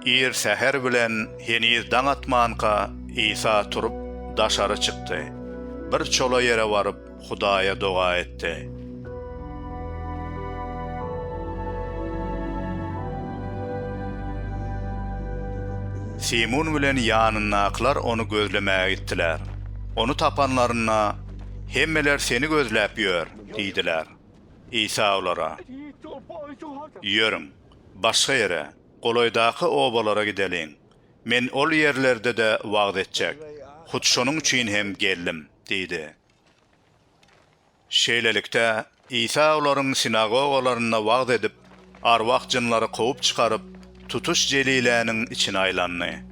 Ir säher bilen heniz daň atmanka Isa turup, daşary çykdy. Bir çola ýere baryp, Hudaýa doga etdi. Simun bilen ýanyndakylar ony gözlemäge gitdiler. Ony tapanlarynda, Hemmeler seni gözläp ýör diýdiler. Isa olara, Ýörüň, başga ýere, golaýdaky obalara gideliň. Men ol ýerlerde-de wagyz etjek. Hut şonuň üçin hem geldim diýdi. Şeýlelikde, Isa olaryň sinagogalarynda wagyz edip, arwah-jynlary kowup çykaryp, tutuş Jeliläniň içine aýlandy.